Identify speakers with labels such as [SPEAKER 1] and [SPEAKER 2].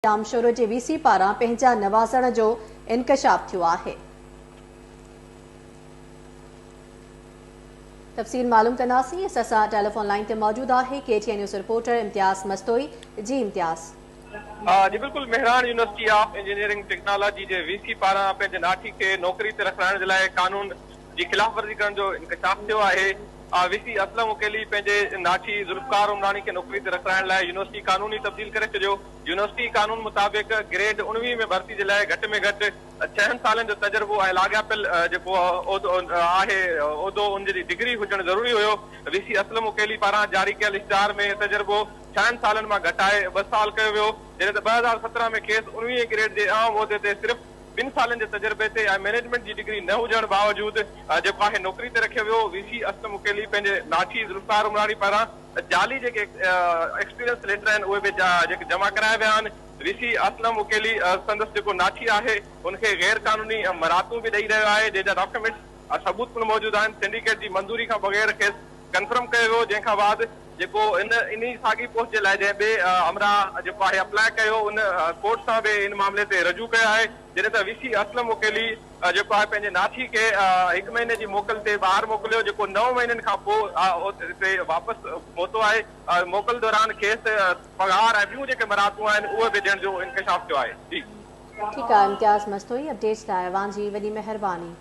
[SPEAKER 1] ڄامشورو جي وي سي پاران پنهنجا نوازڻ جو انڪشاف ٿيو آهي. تفصيل معلوم ڪنداسين اسان سان ٽيليفون لائين تي موجود آهي K T N news reporter Imtiaz Mastoi جي امتياز.
[SPEAKER 2] جي بلڪل Mehran university of engineering technology جي وي سي پاران پنهنجي ناٺي کي نوڪري تي رکرائڻ جي لاء قانون جي خلاف ورزي ڪرڻ جو انڪشاف ٿيو آهي وي سي اسلم عقيلي پنهنجي ناٺي ذوالفقار عمراڻي کي نوڪري تي رکرائڻ لاء يونيورسٽي قانون ئي تبديل ڪري ڇڏيو. يونيورسٽي قانون مطابق گريڊ 19 ۾ ڀرتي جي لاء گهٽ ۾ گهٽ ڇهن سالن جو تجربو ۽ لاڳاپيل جيڪو عهدو آهي عهدو ان جي ڊگري هجڻ ضروري هيو. وي سي اسلم عقيلي پاران جاري ڪيل اشتهار ۾ تجربو ڇهن سالن مان گهٽائي ٻه سال ڪيو ويو جڏهن ته 2017 ۾ کيس 19 گريڊ جي اهم عهدي تي صرف ٻن سالن جي تجربي تي ۽ مئنيجمينٽ جي ڊگري نه هجڻ باوجود جيڪو آهي نوڪري تي رکيو ويو. وي سي اسلم عقيلي پنهنجي ناٺي ذوالفقار عمراڻي پاران جعلي جيڪي ايڪسپيرينس ليٽر آهن اهي به جيڪي جمع ڪرايا ويا آهن. وي سي اسلم عقيلي سندس جيڪو ناٺي آهي ان کي غير قانوني مراعتون به ڏئي رهيو آهي جنهن جا ڊاڪيومينٽس ثبوت پڻ موجود آهن. سنڊيڪيٽ جي منظوري کان بغير کيس ڪنفرم ڪيو ويو جنهن کان بعد جيڪو ان انهي ساڳي پوسٽ جي لاء جنهن ٻئي همراهه جيڪو آهي اپلاء ڪيو ان ڪورٽ سان به ان معاملي تي رجوع ڪيو آهي جڏهن ته وي سي اسلم عقيلي جيڪو آهي پنهنجي ناٺي کي هڪ مهيني جي موڪل تي ٻاهر موڪليو جيڪو نو مهينن کان پوء هتي واپس پهتو آهي موڪل دوران کيس پگهار ۽ ٻيون جيڪي مراعتون آهن اهي به ڏيڻ جو انڪشاف ٿيو آهي جي.
[SPEAKER 1] ٺيڪ آ امتياز مستوئي اپڊيٽس لاء اوهان جي وڏي مهرباني.